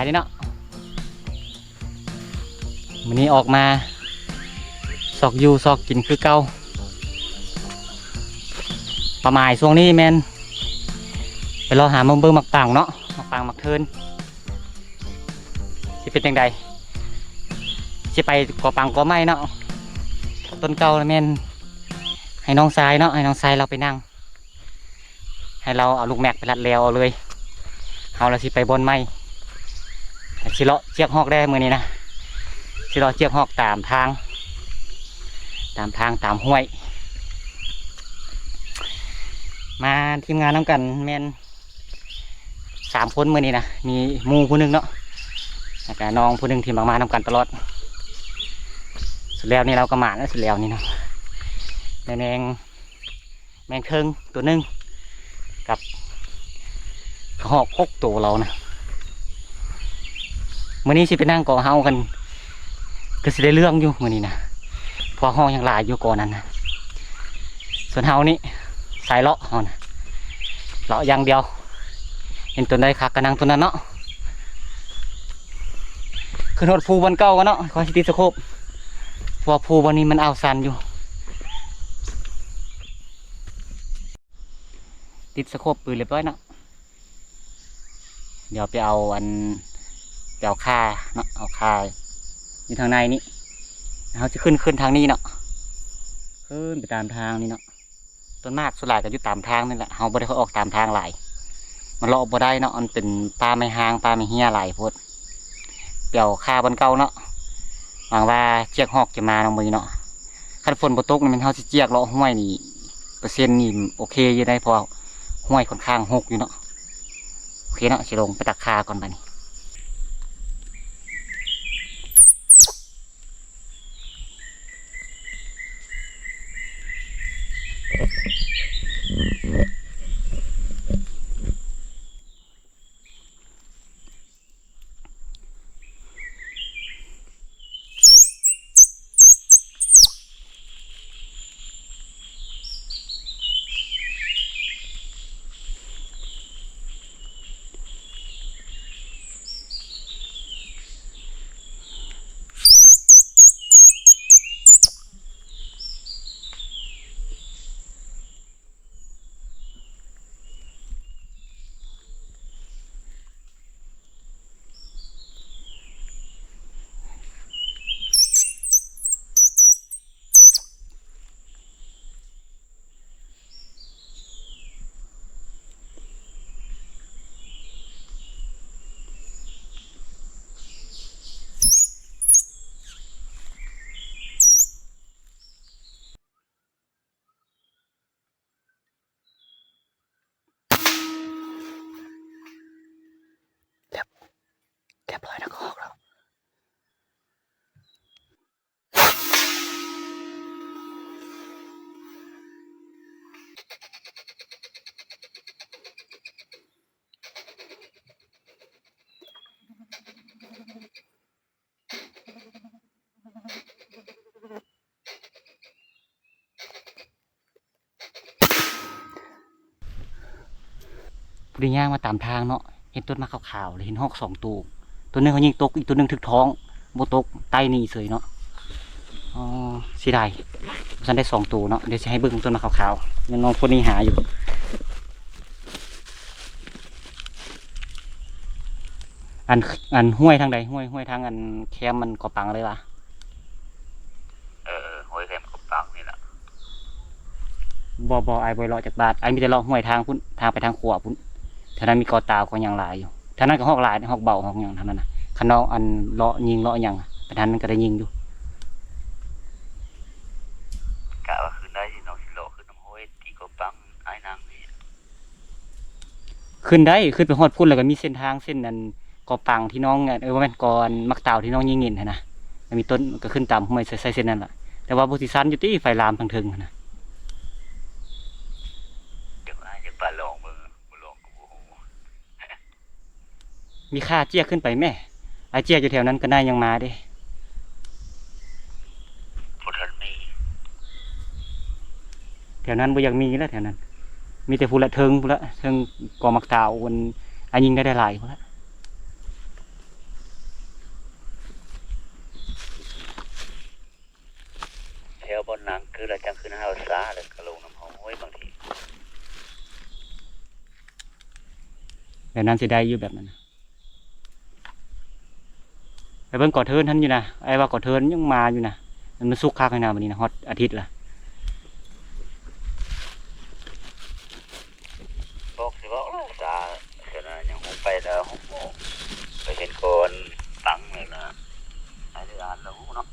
ນີ້ເນາະ ມື້ນີ້ອອກມາຊອກຢູ່ຊອກກິນຄືເກົ່າ. ເປົ້າໝາຍຊ່ວງນີ້ແມ່ນໄປເລາະຫາເບິ່ງໝາກປາງເນາະ, ໝາກປາງ ໝາກເທີນ ຊິເປັນຈັ່ງໃດ, ຊິໄປກໍປັງກໍໄມ້ເນາະ. ຕົ້ນເກົ່າແມ່ນໃຫ້ນ້ອງຊາຍເນາະ, ໃຫ້ນ້ອງຊາຍລາວໄປນັ່ງ, ໃຫ້ລາວເອົາລູກແມັກໄປລັດແລ້ວເອົາເລີຍ. ເຮົາລະຊິໄປບ່ອນໃໝ່, ຊິເລາະເຊືອກຮອກແດ່ມື້ນີ້ນະ, ຊິເລາະເຊືອກຮອກຕາມທາງ, ຕາມທາງ ຕາມຫ້ວຍ. ມາທີມງານນຳກັນແມ່ນ ສາມຄົນມື້ນີ້ນະ, ມີໝູ່ຜູ້ໜຶ່ງເນາະ ແລ້ວກະນ້ອງຜູ້ໜຶ່ງທີ່ມັກມານຳກັນຕະຫຼອດ. ສຸດແລ້ວນີ້ລາວກໍໝານແລ້ວ ສຸດແລ້ວນີ້ເນາະ, ໄດ້ແມງ ແມງເທິງໂຕໜຶ່ງ ກັບກະຮອກຫົກໂຕລາວນະ. ມື້ນີ້ຊິໄປນັ່ງກໍເຮົາກັນ ຄືຊິໄດ້ເລື່ອງຢູ່ມື້ນີ້ນະ, ເພາະເຮົາຍັງຫຼາຍຢູ່ກ່ອນນັ້ນນະ. ສ່ວນເຮົານີ້ສາຍເລາະ ເຮົານະ ເລາະຢ່າງດຽວ, ເຫັນຕົວໃດຄັກກໍນັ່ງຕົວນັ້ນເນາະ. ຂຶ້ນຮອດພູບ່ອນເກົ່າກ່ອນເນາະ, ຄ່ອຍຊິຕິດສະໂຄບ ເພາະວ່າພູບ່ອນນີ້ມັນອາວຊັນຢູ່. ຕິດສະໂຄບປືນລຽບຮ້ອຍເນາະ. ດຽວໄປເອົາອັນ ໄປເອົາຂ່າເນາະ, ເອົາຂ່າຢູ່ທາງໃນນີ້. ເຮົາຊິຂຶ້ນ ຂຶ້ນທາງນີ້ເນາະ, ຂຶ້ນໄປຕາມທາງນີ້ເນາະ. ຕົ້ນໝາກສ່ວນຫຼາຍກໍຢູ່ຕາມທາງນີ້ແຫຼະ, ເຮົາບໍ່ໄດ້ຄ່ອຍອອກຕາມທາງຫຼາຍ, ມັນເລາະບໍ່ໄດ້ເນາະ, ມັນເປັນປ່າໄມ້ຮ້າງ ປ່າໄມ້ເຮ້ຍຫຼາຍໂພດ. ໄປເອົາຂ່າບ່ອນເກົ່າເນາະ, ຫວັງວ່າເຊືອກຮອກຈະມາເນາະມື້ນີ້ເນາະ. ຄັນຝົນບໍ່ຕົກນີ້ແມ່ນເຮົາຊິເຊືອກເລາະຫ້ວຍນີ້ ເປີເຊັນນີ້ໂອເຄຢູ່ໄດ໋ ເພາະວ່າຫ້ວຍຂ້ອນຂ້າງຮົກຢູ່ເນາະ. ໂອເຄເນາະ, ຊິລົງໄປຕັກຂ່າກ່ອນບາດນີ້. ລຽບ ລຽບຮ້ອຍນະ ກໍອອກແລ້ວ. ຜູ້ໄດ້ຍ່າງມາຕາມທາງເນາະ, ເຫັນຕົ້ນໝາກຂາວໆ ແລ້ວເຫັນຮອກສອງໂຕ, ໂຕໜຶ່ງເຂົາຍິງຕົກ, ອີກໂຕໜຶ່ງຖືກທ້ອງ ບໍ່ຕົກ, ໄຕ່ໜີເສີຍເນາະ. ອໍ ເສຍດາຍ, ບໍ່ທັນໄດ້ສອງໂຕເນາະ. ດຽວຊິໃຫ້ເບິ່ງຕົ້ນໝາກຂາວໆ, ຍັງນ້ອງຄົນນີ້ຫາຢູ່. ອັນ ອັນຫ້ວຍທາງໃດ? ຫ້ວຍ ຫ້ວຍທາງອັນແຄມມັນກໍປັງເລີຍຫວາ? ເອີ ເອີ ຫ້ວຍແຄມກໍປັງນີ້ລະ. ບໍ່ ບໍ່ ອ້າຍບໍ່ເລາະຈັກບາດ, ອ້າຍມີແຕ່ເລາະຫ້ວຍທາງພຸ້ນ, ທາງໄປທາງຂວາພຸ້ນ. ແຖວນັ້ນມີກໍຕາວກໍຫຍັງຫຼາຍຢູ່, ແຖວນັ້ນກໍຮອກຫຼາຍ, ຮອກເບົາຮອກຫຍັງທາງນັ້ນນະ. ຄັນນ້ອງອັນເລາະຍິງເລາະຫຍັງ ໄປທາງນັ້ນກໍໄດ້ຍິງຢູ່. ກະວ່າຂຶ້ນໄດ້ ນ້ອງຊິເລາະຂຶ້ນນຳຫ້ວຍທີ່ກໍປັງອ້າຍນັ່ງນີ້. ຂຶ້ນໄດ້, ຂຶ້ນໄປຮອດພຸ້ນແລ້ວກໍມີເສັ້ນທາງເສັ້ນອັນກໍປັງທີ່ນ້ອງ ເອີ ບໍ່ແມ່ນ ກໍອັນໝາກຕາວທີ່ນ້ອງຍິງເຫັນຫັ້ນນະ, ແລ້ວມີຕົ້ນກໍຂຶ້ນຕາມຫ້ວຍ ໃສ່ ໃສ່ເສັ້ນນັ້ນລະ. ແຕ່ວ່າບໍ່ຊິຊັນຢູ່ຕິ ໄຟລາມທາງເທິງຫັ້ນນະ. ຢາກ ຢາກໄປລອງເບິ່ງ, ບໍ່ລອງກໍບໍ່ຮູ້. ມີຄ່າເຈຍກຂຶ້ນໄປແມ້. ອາ ເຈຍກຢູ່ແຖວນັ້ນກໍໄດ້ ຍັງມາເດ້. ບໍ່ທັນມີ. ແຖວນັ້ນບໍ່ຢາກມີແລ້ວ ແຖວນັ້ນ. ມີແຕ່ພຸ້ນລະ ເທິງພຸ້ນລະ, ເທິງກໍໝາກຕາວ ອັນ ອາ ຍິງໄດ້ຫຼາຍໆພຸ້ນລະ. ຕາ ແລ້ວກໍລົງນ້ຳຫ້ອຍບາງທີ. ແບບນັ້ນຊິໄດ້ຢູ່ ແບບນັ້ນນະ. ໄປເບິ່ງກໍເທີນຫັ້ນຢູ່ນະ, ອ້າຍວ່າກໍເທີນຍັງມາຢູ່ນະ. ມັນ ມັນສຸກຄັກແລ້ວນະ, ບັດນີ້ນະ ຮອດອາທິດລະ. ບອກຊິບອກລະສາ ເທື່ອນະ ຍັງຮູ້ໄປລະຮູ້ ໄປເຫັນກ່ອນຕັ້ງແລ້ວນະ ໃຫ້ໄດ້ອ່ານລະຮູ້ເນາະ.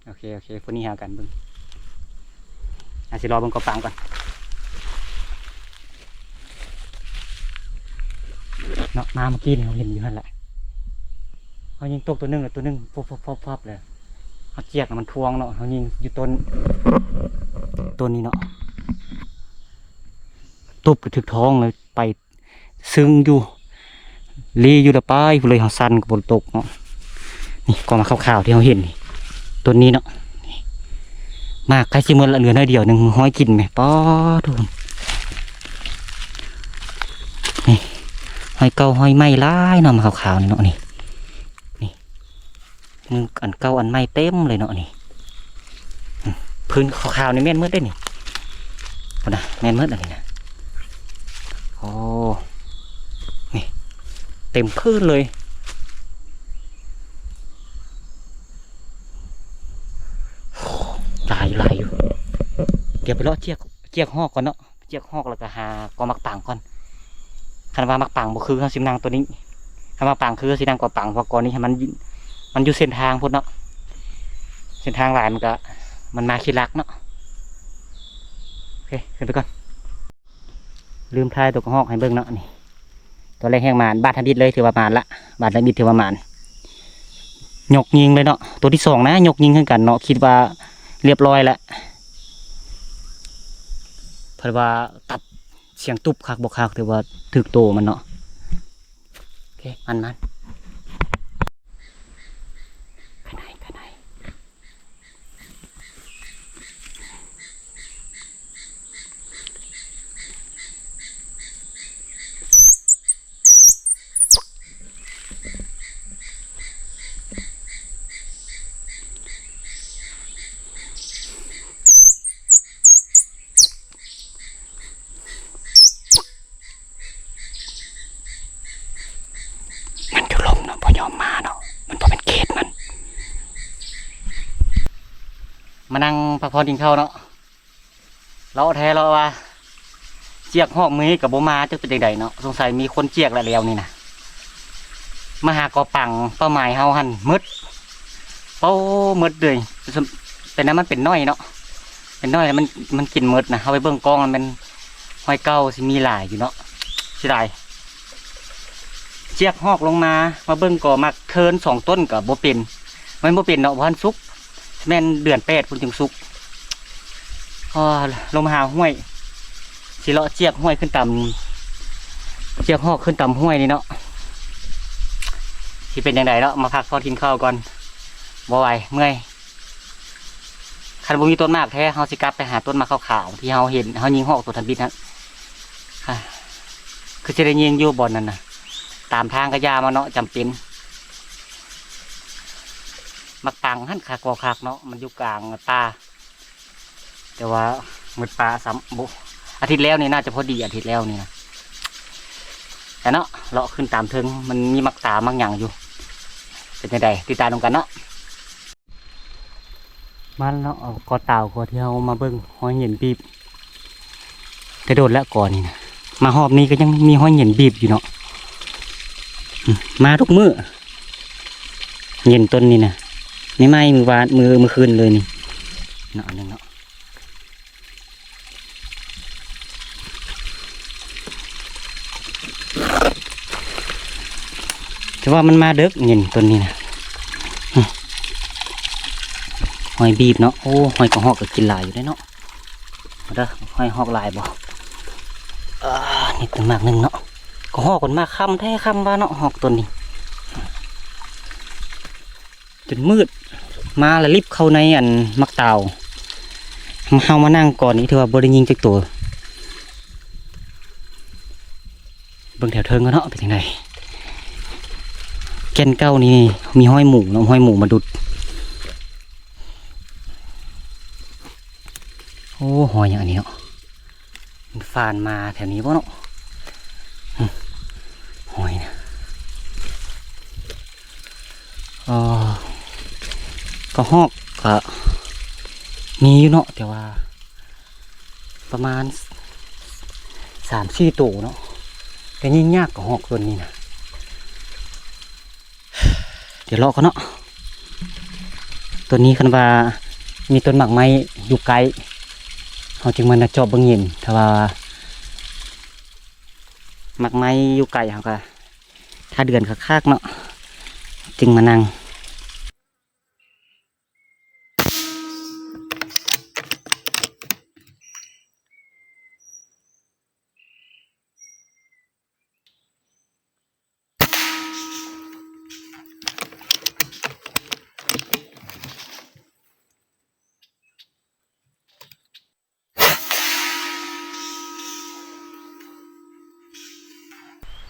ໂອເຄ ໂອເຄ ຜູ້ນີ້ຫາກັນເບິ່ງ. ອາ ຊິລໍເບິ່ງກໍປາງກ່ອນເນາະ. ມາເມື່ອກີ້ນີ້ເຮົາເຫັນຢູ່ຫັ້ນແຫຼະ, ເຮົາຍິງຕົກຕົວໜຶ່ງ ແລ້ວຕົວໜຶ່ງຟອບໆໆໆ ແລ້ວເຮົາຈຽກ ແລ້ວມັນທວງເນາະ. ເຮົາຍິງຢູ່ຕົ້ນ ຕົ້ນນີ້ເນາະ, ຕຸບກໍຖືກທ້ອງເລີຍ ໄປ ຊຶ້ງຢູ່ ລີ້ຢູ່ລະປາຍພຸ້ນເລີຍ. ເຮົາສັ່ນກໍບໍ່ຕົກເນາະ. ນີ້ກໍໝາກຂາວໆທີ່ເຮົາເຫັນນີ້ ຕົ້ນນີ້ເນາະ, ໝາກໃກ້ຊິໝົດລະ ເຫຼືອໜ້ອຍດຽວໜຶ່ງ. ຮອຍກິນແມະ ປາດໂທ້. ນີ້ ຮອຍເກົ່າຮອຍໃໝ່ຫຼາຍເນາະ, ໝາກຂາວໆນີ້ເນາະ. ນີ້ ນີ້ ມີອັນເກົ່າອັນໃໝ່ເຕັມເລີຍເນາະນີ້. ອືມ ພື້ນຂາວໆນີ້ແມ່ນໝົດເດ້ນີ້, ພຸ້ນນະ ແມ່ນໝົດອັນນີ້ນະ. ໂອ້ ນີ້ເຕັມພື້ນເລີຍ, ຫຼາຍ ຫຼາຍຢູ່. ດຽວໄປເລາະຈຽກ ຈຽກຮອກກ່ອນເນາະ. ຈຽກຮອກແລ້ວກໍຫາກໍໝາກປາງກ່ອນ. ຄັນວ່າໝາກປາງບໍ່ຄື ເຮົາຊິມານັ່ງຕົວນີ້, ຄັນໝາກປາງຄື ເຮົາຊິນັ່ງກໍປາງ, ເພາະກໍນີ້ໃຫ້ມັນ ມັນຢູ່ເສັ້ນທາງພຸ້ນເນາະ, ເສັ້ນທາງຫຼາຍມັນກໍ ມັນມາຂີ້ລັກເນາະ. ໂອເຄ ຂຶ້ນໄປກ່ອນ. ລືມຖ່າຍຕົວກະຮອກໃຫ້ເບິ່ງເນາະ. ນີ້ ຕົວແລກແຮງໝານ ບາດທຳອິດເລີຍ ຖືວ່າໝານລະ, ບາດທຳອິດຖືວ່າໝານ. ຍົກຍິງເລີຍເນາະ, ຕົວທີສອງນະ ຍົກຍິງຄືກັນເນາະ, ຄິດວ່າລຽບຮ້ອຍລະ. ເພິ່ນວ່າຕັບສຽງຕຸບຄັກບໍ່ຄັກ ຖືວ່າຖືກໂຕມັນເນາະ. ໂອເຄ ມັນ ມັນ ຂະໄນ ຂະໄນ. ມັນຢູ່ລຸ່ມເນາະ ບໍ່ຍອມມາເນາະ, ມັນບໍ່ແມ່ນເຂດມັນ. ມານັ່ງພັກຜ່ອນກິນເຂົ້າເນາະ, ເລາະແທ້ເລາະວ່າ ຈຽກຮອກມື້ນີ້ກໍບໍ່ມາ ຈັກເປັນຈັ່ງໃດເນາະ, ສົງໄສມີຄົນຈຽກແລ້ວແລ້ວນີ້ນະ. ມາຫາກໍປັງ ເປົ້າໝາຍເຮົາຫັ້ນໝົດ ໂອ້ ໝົດເລີຍ. ແຕ່ນັ້ນມັນເປັນນ້ອຍເນາະ, ເປັນນ້ອຍແລ້ວມັນ ມັນກິນໝົດນະ. ເຮົາໄປເບິ່ງກ້ອງ ມັນແມ່ນຮອຍເກົ່າ ຊິມີຫຼາຍຢູ່ເນາະ, ເສຍດາຍ. ຈຽກຮອກລົງມາ ມາເບິ່ງກໍໝາກເທີນສອງຕົ້ນກໍບໍ່ເປັນ, ມັນບໍ່ເປັນເນາະ, ບໍ່ທັນສຸກ, ແມ່ນເດືອນແປດພຸ້ນຈຶ່ງສຸກ. ອໍ ລົງມາຫາຫ້ວຍ ຊິເລາະຈຽກຫ້ວຍຂຶ້ນຕາມ ຈຽກຮອກຂຶ້ນຕາມຫ້ວຍນີ້ເນາະ. ຊິເປັນຈັ່ງໃດເນາະ, ມາພັກຜ່ອນກິນເຂົ້າກ່ອນ, ບໍ່ໄຫວ ເມື່ອຍ. ຄັນບໍ່ມີຕົ້ນໝາກແທ້ ເຮົາຊິກັບໄປຫາຕົ້ນໝາກຂາວໆ ທີ່ເຮົາເຫັນ ເຮົາຍິງຮອກຕົວທຳອິດຫັ້ນ. ຄືຊິໄດ້ຍິງຢູ່ບ່ອນນັ້ນນະ, ຕາມທາງກະຢ່າມາເນາະ, ຈຳເປັນ. ໝາກປາງຫັ້ນຄັກກໍຄັກເນາະ, ມັນຢູ່ກາງປ່າ. ແຕ່ວ່າໝົດປາຊ້ຳ ບໍ່ ອາທິດແລ້ວນີ້ໜ້າຈະພໍດີ ອາທິດແລ້ວນີ້ນະ. ແຕ່ເນາະ ເລາະຂຶ້ນຕາມເທິງ ມັນມີໝາກຕາໝາກຫຍັງຢູ່. ເປັນຈັ່ງໃດ ຕິດຕາມນຳກັນເນາະ. ມາແລ້ວເນາະ ກໍຕາວ ກໍທີ່ເຮົາມາເບິ່ງຮອຍເຫງັນບີບ ແຕ່ດົນແລ້ວກໍນີ້ນະ. ມາຮອບນີ້ກໍຍັງມີຮອຍເຫງັນບີບຢູ່ເນາະ. ອືມ ມາທຸກມື້ ເຫງັນຕົ້ນນີ້ນະ. ໃໝ່ໆ ມື້ວານ ມື້ ມື້ຄືນເລີຍນີ້ເນາະ ອັນໜຶ່ງເນາະ. ແຕ່ວ່າມັນມາເດິກ ເຫງັນຕົ້ນນີ້ນະ. ຮອຍບີບເນາະ. ໂອ້ ຮອຍກະຮອກກໍກິນຫຼາຍຢູ່ເດ້ເນາະ. ເອົາເດີ ຮອຍຮອກຫຼາຍບໍ່? ເອີ ນີ້ເປັນໝາກໜຶ່ງເນາະ. ກະຮອກມັນມາຄ່ຳແທ້ຄ່ຳວ່າເນາະ ຮອກຕົ້ນນີ້. ຈົນມືດ ມາລະລິບເຂົ້າໃນອັນໝາກຕາວ. ເຮົາມານັ່ງກ່ອນນີ້ ຖືວ່າບໍ່ໄດ້ຍິງຈັກໂຕ. ເບິ່ງແຖວເທິງເນາະ ເປັນຈັ່ງໃດ? ແກ່ນເກົ່ານີ້ມີຮອຍໝູເນາະ, ຮອຍໝູມາດຸດ. ໂອ້ ຫອຍຫຍັງອັນນີ້ເນາະ? ມັນຟານມາແຖວນີ້ບໍ່ເນາະ? ຫຶ ຫອຍນະ. ເອີ ກະຮອກກະມີຢູ່ເນາະ ແຕ່ວ່າປະມານສາມສີ່ໂຕເນາະ, ແຕ່ຍິງຍາກກະຮອກຕົວນີ້ນະ. ດຽວເລາະກ່ອນເນາະ. ຕົວນີ້ຄັນວ່າມີຕົ້ນໝາກໄມ້ຢູ່ໃກ້ ເຮົາຈຶ່ງມານັດຈອບເບິ່ງເຫຍື່ອນ. ຖ້າວ່າໝາກໄມ້ຢູ່ໄກ ເຮົາກະຖ້າເດືອນຄັກໆເນາະ ຈຶ່ງມານັ່ງ.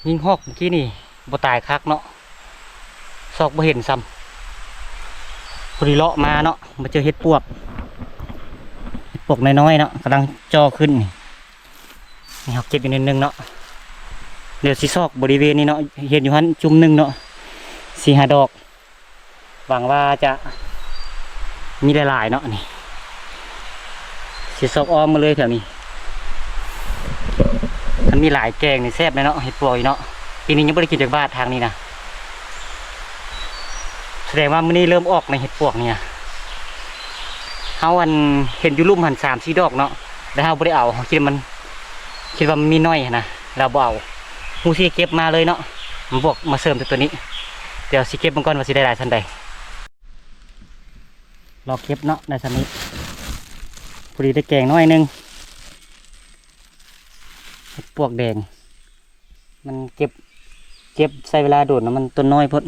ຍິງຮອກເມື່ອກີ້ນີ້ບໍ່ຕາຍຄັກເນາະ, ຊອກບໍ່ເຫັນຊ້ຳ. ພໍດີເລາະມາເນາະ ມາເຈີເຫັດປວກ, ເຫັດປວກນ້ອຍໆເນາະ ກຳລັງຈໍຂຶ້ນນີ້. ນີ້ເຮົາເກັບອີກໜ້ອຍໜຶ່ງເນາະ. ດຽວຊິຊອກບໍລິເວນນີ້ເນາະ, ເຫັນຢູ່ຫັ້ນຈຸ່ມໜຶ່ງເນາະ ສີ່ຫ້າດອກ. ຫວັງວ່າຈະມີຫຼາຍໆເນາະ. ນີ້ຊິຊອກອ້ອມມາເລີຍແຖວນີ້. ຄັນມີຫຼາຍແກງນີ້ແຊບແນ່ເນາະ ເຫັດປວກນີ້ເນາະ. ປີນີ້ຍັງບໍ່ໄດ້ກິນຈັກບາດທາງນີ້ນະ. ສະແດງວ່າມື້ນີ້ເລີ່ມອອກໃນເຫັດປວກນີ້ນະ. ເຮົາອັນເຫັນຢູ່ລຸ່ມຫັ້ນສາມສີ່ດອກເນາະ ແຕ່ເຮົາບໍ່ໄດ້ເອົາ, ເຮົາຄິດວ່າມັນ ຄິດວ່າມັນມີໜ້ອຍຫັ້ນນະ ລາວບໍ່ເອົາ. ຮູ້ຊິເກັບມາເລີຍເນາະ, ມາບວກມາເສີມແຕ່ຕົວນີ້. ດຽວຊິເກັບເບິ່ງກ່ອນວ່າຊິໄດ້ຫຼາຍສ່ຳໃດ. ລໍເກັບເນາະ ໄດ້ສ່ຳນີ້ ພໍດີໄດ້ແກງໜ້ອຍໜຶ່ງ. ເຫັດປວກແດງ ມັນເກັບ ເກັບໃຊ້ເວລາດົນເນາະ, ມັນຕົ້ນນ້ອຍໂພດ.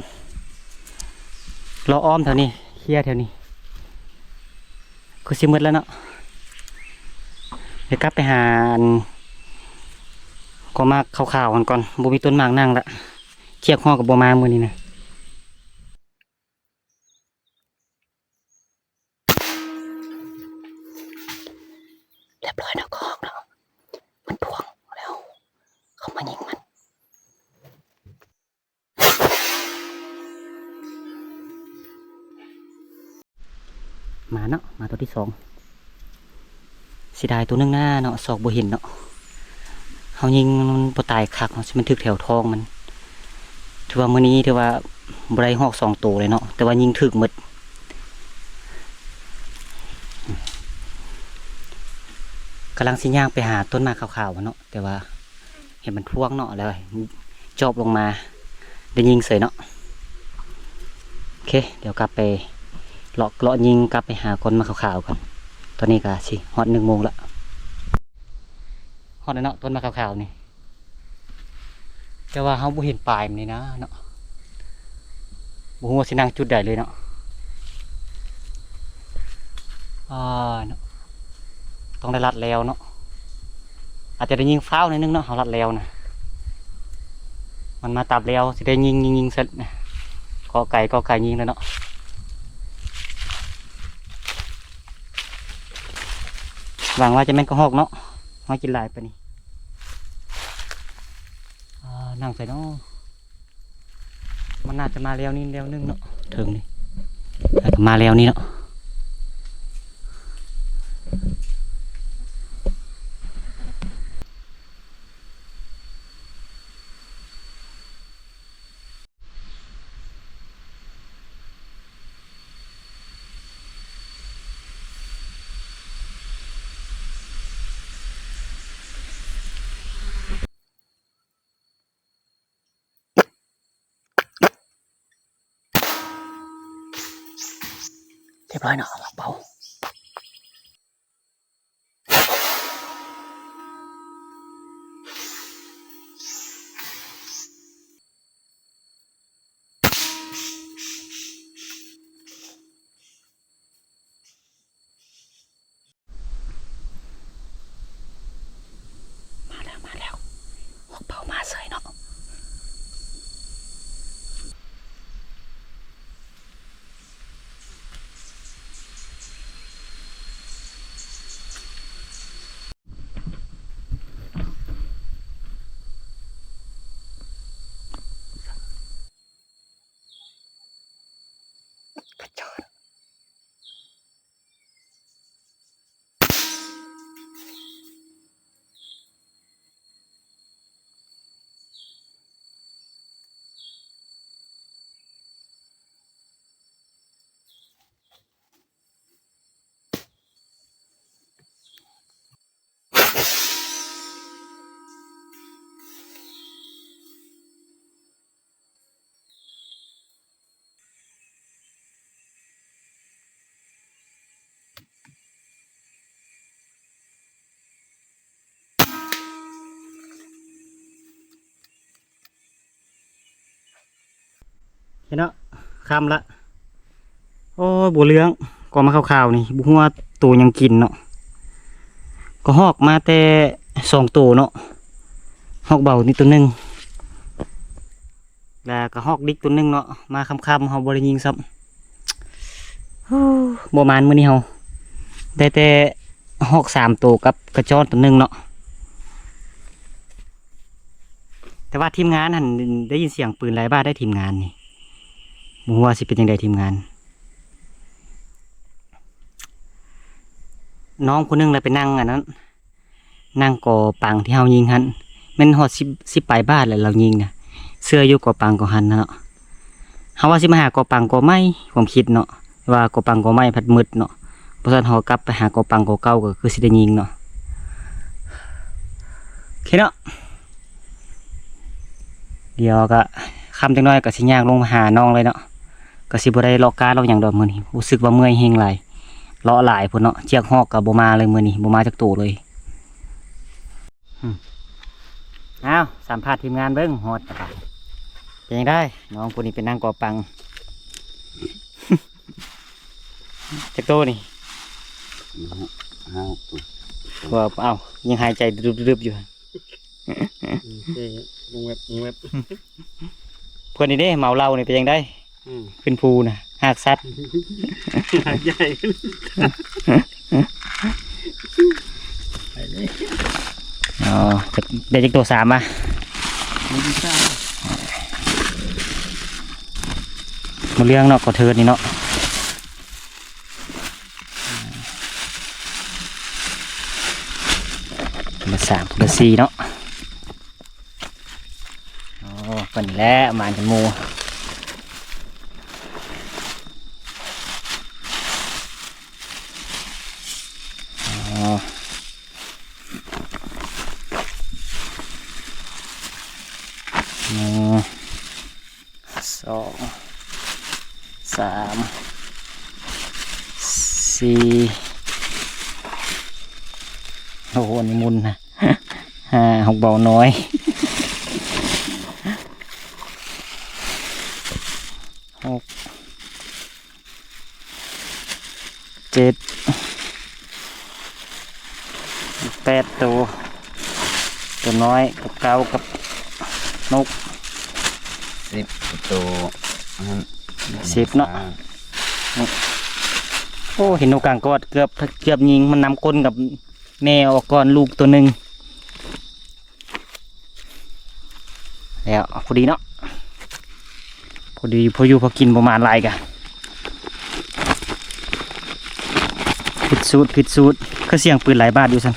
ເລາະອ້ອມແຖວນີ້ ເຄຍແຖວນີ້ ຄືຊິໝົດແລ້ວເນາະ. ດຽວກັບໄປຫາອັນ ກອງໝາກຂາວໆຫັ້ນກ່ອນ, ບໍ່ມີຕົ້ນໝາກນັ່ງລະ. ເຊືອກຫໍກະບໍ່ມາມື້ນີ້ນະ. ຮຽບຮ້ອຍເນາະ ກະຮອກເນາະ, ມັນພວງແລ້ວ ເຂົາມາຍິງມັນ. ມາເນາະ ມາຕົວທີສອງ. ເສຍດາຍຕົວໜຶ່ງນະເນາະ ຊອກບໍ່ເຫັນເນາະ. ເຮົາຍິງມັນບໍ່ຕາຍຄັກເນາະ, ຊິແມ່ນຖືກແຖວທ້ອງມັນ. ຖືວ່າມື້ນີ້ຖືວ່າບໍ່ໄດ້ຮອກສອງໂຕເລີຍເນາະ, ແຕ່ວ່າຍິງຖືກໝົດ. ກຳລັງຊິຍ່າງໄປຫາຕົ້ນໝາກຂາວໆເນາະ, ແຕ່ວ່າ ເຫັນມັນພວງເນາະ ແລ້ວຈອບລົງມາ ໄດ້ຍິງເສີຍເນາະ. ໂອເຄ ດຽວກັບໄປເລາະ ເລາະຍິງກັບໄປຫາຕົ້ນໝາກຂາວໆກ່ອນ. ຕອນນີ້ກະຊິຮອດໜຶ່ງໂມງລະ. ຮອດແລ້ວເນາະ ຕົ້ນໝາກຂາວໆນີ້, ແຕ່ວ່າເຮົາບໍ່ເຫັນປາຍມັນນີ້ນະເນາະ. ບໍ່ຮູ້ວ່າຊິນັ່ງຈຸດໃດເລີຍເນາະ. ອ່າ ເນາະ ຕ້ອງໄດ້ລັດແລ້ວເນາະ, ອາດຈະໄດ້ຍິງຟ້າວໜ້ອຍໜຶ່ງເນາະ ເຮົາລັດແລ້ວນະ. ມັນມາຕາມແລ້ວ ຊິໄດ້ຍິງ ຍິງ ຍິງເສັດນະ, ກໍໄກ່ ກໍໄກ່ຍິງແລ້ວເນາະ. ຫວັງວ່າຈະແມ່ນກະຮອກເນາະ, ເຮົາກິນຫຼາຍປານນີ້. ອ່າ ນັ່ງໃສເນາະ. ມັນໜ້າຈະມາແລ້ວນີ້ແລ້ວໜຶ່ງເນາະ ເທິງນີ້ ໜ້າຈະມາແລ້ວນີ້ເນາະ. ຮຽບຮ້ອຍເນາະ ເອົາມາເປົ່າ. ມາແລ້ວ ມາແລ້ວ ຮອກເປົ່າມາເສຍເນາະ. ເນາະ ຄ່ຳລະ. ໂອ້ຍ ບໍ່ເລື່ອງ ກໍມາຂາວໆນີ້ ບໍ່ຮູ້ວ່າໂຕຫຍັງກິນເນາະ. ກໍຮອກມາແຕ່ສອງໂຕເນາະ ຮອກເບົານີ້ໂຕໜຶ່ງ ແລ້ວກໍຮອກດິກໂຕໜຶ່ງເນາະ. ມາຄ່ຳໆ ເຮົາບໍ່ໄດ້ຍິງຊ້ຳ. ໂອ້ ບໍ່ໝານມື້ນີ້ເຮົາ ໄດ້ແຕ່ຮອກສາມໂຕກັບກະຈອນໂຕໜຶ່ງເນາະ. ແຕ່ວ່າທີມງານຫັ້ນໄດ້ຍິນສຽງປືນຫຼາຍບາດໄດ໋ ທີມງານນີ້ ບໍ່ຮູ້ວ່າຊິເປັນຈັ່ງໃດທີມງານ. ນ້ອງຜູ້ໜຶ່ງລະໄປນັ່ງອັນນັ້ນ ນັ່ງກໍປັງທີ່ເຮົາຍິງຫັ້ນ ແມ່ນຮອດສິບ ສິບປາຍບາດແຫຼະລາວຍິງນະ. ເຊື່ອຢູ່ກໍປັງກໍຫັ້ນນະເນາະ. ເຮົາວ່າຊິມາຫາກໍປັງກໍໄມ້ ຄວາມຄິດເນາະ ແຕ່ວ່າກໍປັງກໍໄມ້ພັດມືດເນາະ. ບໍ່ຊັ້ນເຮົາກັບໄປຫາກໍປັງກໍເກົ່າ ກໍຄືຊິໄດ້ຍິງເນາະ. ໂອເຄເນາະ ດຽວກະຄ່ຳຈັກໜ້ອຍກະຊິຍ່າງລົງມາຫານ້ອງເລີຍເນາະ. ກະຊິບໍ່ໄດ້ເລາະກາເລາະຫຍັງດອກມື້ນີ້ ຮູ້ສຶກວ່າເມື່ອຍແຮງຫຼາຍ ເລາະຫຼາຍພຸ້ນເນາະ. ເຈຍກຮອກກະບໍ່ມາເລີຍມື້ນີ້ ບໍ່ມາຈັກໂຕເລີຍ. ອືມ ອ້າວ ສຳພາດທີມງານເບິ່ງ ຮອດລະບາດ ເປັນຈັ່ງໃດ ນ້ອງຜູ້ນີ້ເປັນນາງກໍປັງ ຈັກໂຕນີ້? ຫ້າ ຫົກໂຕ. ວ່າ ເອົ້າ ຍັງຫາຍໃຈດຶບໆຢູ່. ອືມ ເອີ ວົງແວັບ ວົງແວັບ. ເພິ່ນນີ້ເດ້ ເມົາເຫຼົ້ານີ້ເປັນຈັ່ງໃດ? ອືມ ຂຶ້ນພູນະ ຮາກສັດ ຫາກໃຫຍ່ ໄປເລີຍ. ອໍ ຈັກ ໄດ້ຈັກໂຕ? ສາມ ຫວາ? ບໍ່ເລື່ອງເນາະ ກໍເທີດນີ້ເນາະ. ຄົນລະສາມ ຄົນລະສີ່ເນາະ. ອໍ ເພິ່ນແຫຼະ ໝານກັນໝູ່. ອໍ ອໍ ສອງ ສາມ ສີ່ ໂອ້ໂຫ ອັນນີ້ໝຸ່ນນະ ຫ້າ ຫົກເບົານ້ອຍ ຫົກ ເຈັດ ແປດໂຕ ໂຕນ້ອຍກັບເກົ້າກັບນົກ ສິບໂຕ ອັນນັ້ນ ສິບເນາະ. ໂອ້ ເຫັນນົກກາງກອດ ເກືອບ ເກືອບຍິງ ມັນນຳກົ້ນກັບແມ່ອອກກ່ອນລູກໂຕໜຶ່ງ. ແລ້ວພໍດີເນາະ ພໍດີ ພໍຢູ່ພໍກິນ ບໍ່ມາຫຼາຍກະ ຜິດສູດ ຜິດສູດ. ຄືສຽງປືນຫຼາຍບາດຢູ່ຊັ້ນ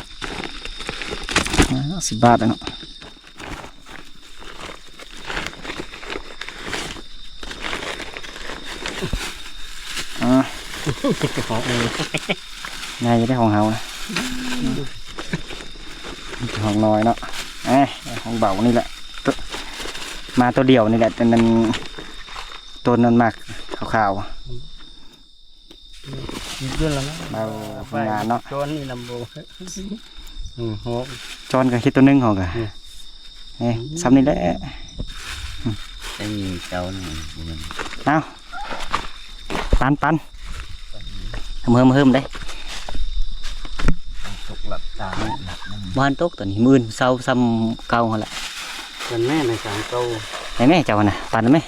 ສິບບາດແລ້ວເນາະ. ອ່າ ງ່າຍຢູ່ເດ້ຂອງເຮົານະ ຂອງນ້ອຍເນາະ. ເອີ ຂອງເບົານີ້ແຫຼະ ໂຕ ມາໂຕດຽວນີ້ແຫຼະ ໂຕນັ້ນ ໂຕນັ້ນໝາກຂາວໆ. ເອົາ ທຳງານເນາະ ຈອນນີ້ນຳບໍ່ ອືມ ໂຫ ຈອນກໍເຮັດໂຕໜຶ່ງເຮົາກໍ ນີ້ ນີ້ ອືມ ສ່ຳນີ້ແຫຼະ ໄດ້ຍິງເຈົ້ານີ້ບໍ່ແມ່ນ ເອົາ ປັນ ປັນ ເຮີມ ເຮີມ ເຮີມເດ້ ຕົກຫຼັບຕາ ບໍ່ທັນຕົກ ຕອນນີ້ມື້ອື່ນເຊົ້າສ່ຳເກົ່າຫັ້ນແຫຼະ. ເປັນແມ່ໃນສາມໂຕ ໃຫ້ແມ່ເຈົ້າຫັ້ນນະ ປັນແມ່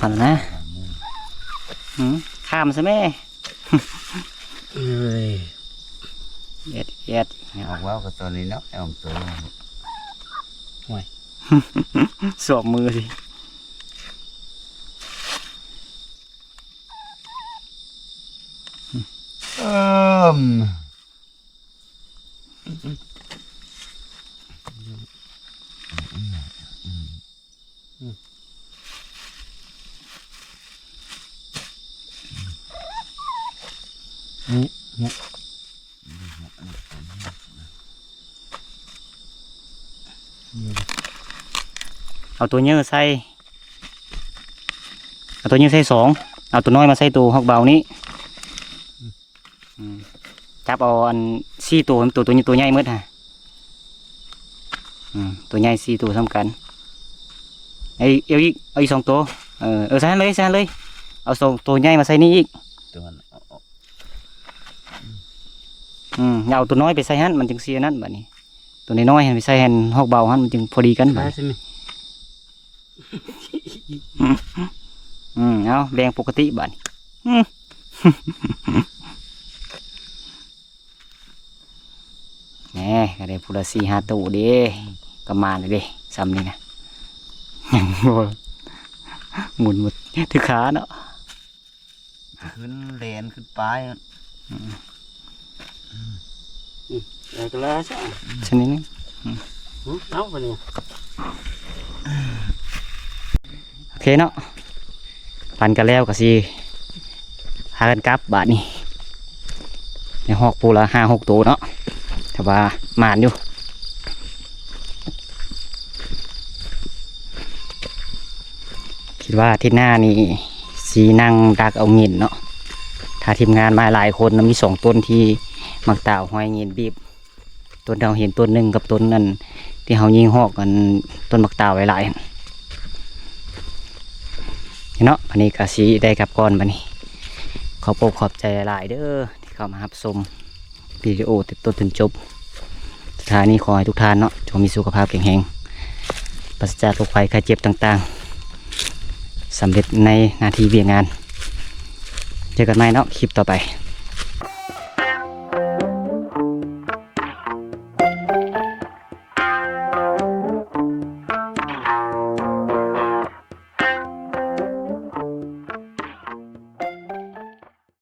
ປັນນະ ອືມ ຂ້າມຊະແມ່. ເອີຍ ແອດ ແອດ ອອກເວົ້າກັບຕອນນີ້ເນາະ ອອກໂຕ ໂອ້ຍ ສອບມືຊິ ເອີມ. ເອົາຕົວເຍີໃສ່ ເອົາຕົວເຍີໃສ່ສອງ ເອົາຕົວນ້ອຍມາໃສ່ໂຕຮອກເບົານີ້. ອືມ ຈັບເອົາອັນສີ່ໂຕ ໂຕ ໂຕ ໂຕໃຫຍ່ໝົດຫັ້ນ ອືມ ໂຕໃຫຍ່ສີ່ໂຕສ່ຳກັນ. ເອົາອີກ ເອົາອີກ ເອົາອີກສອງໂຕ ເອີ ເອີ ໃສ່ຫັ້ນເລີຍ ໃສ່ຫັ້ນເລີຍ. ເອົາໂຕ ໂຕໃຫຍ່ມາໃສ່ນີ້ອີກ. ຕົວນັ້ນ ອືມ ຢ່າເອົາຕົວນ້ອຍໄປໃສ່ຫັ້ນ ມັນຈຶ່ງຊິອັນນັ້ນບາດນີ້. ຕົວນ້ອຍໆຫັ້ນໄປໃສ່ຫັ້ນ ຮອກເບົາຫັ້ນ ມັນຈຶ່ງພໍດີກັນບາດນີ້. ອືມ ເອົາ ແບ່ງປົກກະຕິບາດນີ້. ອືມ ແໜ່ ກໍໄດ້ຜູ້ລະສີ່ຫ້າໂຕເດ້ ກໍມາແລ້ວເດ້ ຊ່ຳນີ້ນະ. ຍັງບໍ່ໝູນໝົດ ຖືກຂາເນາະ ຂຶ້ນແລ່ນຂຶ້ນໄປ. ອືມ ອືມ ເອົາກໍແລ້ວຊະ ຊະນິດໜຶ່ງ. ອືມ ເອົາບາດນີ້ ໂອເຄເນາະ ປັ່ນກັນແລ້ວກໍຊິພາກັນກັບບາດນີ້. ໄດ້ຮອກຜູ້ລະຫ້າຫົກໂຕເນາະ ແຕ່ວ່າໝານຢູ່. ຄິດວ່າອາທິດໜ້ານີ້ຊິນັ່ງດັກເອົາເຫງັນເນາະ. ຖ້າທີມງານມາຫຼາຍຄົນ ມັນມີສອງຕົ້ນທີ່ໝາກຕາວຫ້ອຍເຫງັນບີບ. ຕົ້ນເຮົາເຫັນຕົ້ນໜຶ່ງກັບຕົ້ນນັ້ນ ທີ່ເຮົາຍິງຮອກອັນຕົ້ນໝາກຕາວຫຼາຍໆຫັ້ນເນາະ. ບາດນີ້ກໍຊິໄດ້ກັບກ່ອນບາດນີ້. ຂອບອົກຂອບໃຈຫຼາຍໆເດີ ທີ່ເຂົ້າມາຮັບຊົມວິດີໂອແຕ່ຕົ້ນຈົນຈົບ. ສຸດທ້າຍນີ້ຂໍໃຫ້ທຸກທ່ານເນາະ ຈົ່ງມີສຸຂະພາບແຂງແຮງ ປາສະຈາກໂລກໄພໄຂ້ເຈັບຕ່າງໆ ສຳເລັດໃນໜ້າທີ່ວຽກງານ. ເຈີກັນໃໝ່ເນາະ ຄລິບຕໍ່ໄປ.